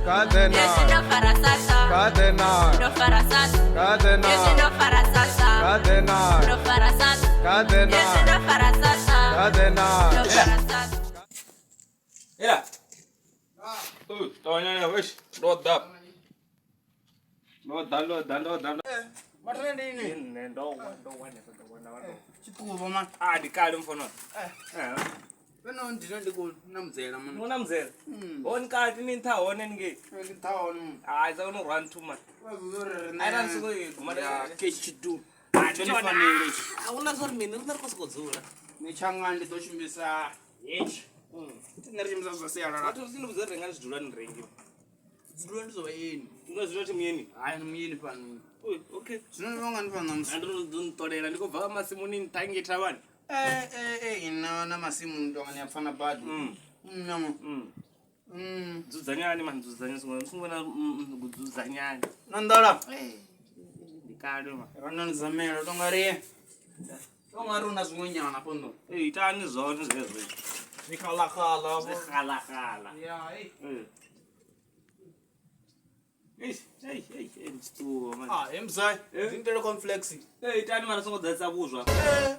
Cadena. Cadena. Cadena. Cadena. Cadena. Cadena. Ela. Ṱavhanya eish ndo ḓa. Ndo ḓa ndo ḓa ndo ḓa. Mathina ndi ini? Nṋe ndo wa ndo wa hanefha ndo wa ndo wa. Tshiṱuvho man. Ah ndi kale mfono. Eh. Eh. Vheno ndino ndi khou namudzela man. Ngo namudzela. Hone kati ni nṱha hone ngei. Ndi nṱha hone. Hai sa no rwa nthu man. Ai Ai ra soko guma Ya ke tshidu. Ah, Tsho ni fanele itshi. A huna zwa uri mini riṋe ri khou sokou dzula. Ni tshanga ndi ḓo shumisa hetshi. Nṋe ri shumisa zwa sialala. Vhathu zwi vhudza uri renga zwidzula ni rengi. Dzula ndi zwa vhaeni. Nga zwino thi muyeni. Hai ni muyeni fhano. Ui, okay. Zwino ndi vhonga ni fhano ṋamusi. Ndo ḓo nṱolela ndi khou bva masimuni nṱha ngei thavhani. Eh eh eh na na masimu ni tonga ni a pfana badi. Na mo. Dzudzanyani mani dzudzanya songo songo na dzudzanyani. Na nḓala. Ndi kale ma. Ra no ni zamela tonga ri. Tonga ri una zwiṅwe nyana afho nḓuni. Eh itani zwone zwezwo. Zwikhalakhala. Zwikhalakhala. Ya, eh. Eh. Eish, eish, eish, ndi tshiṱuwa man. Ah, emzai. Eh? Ndintele complex. Eh itani mara songo ḓadza vhuzwa. Eh.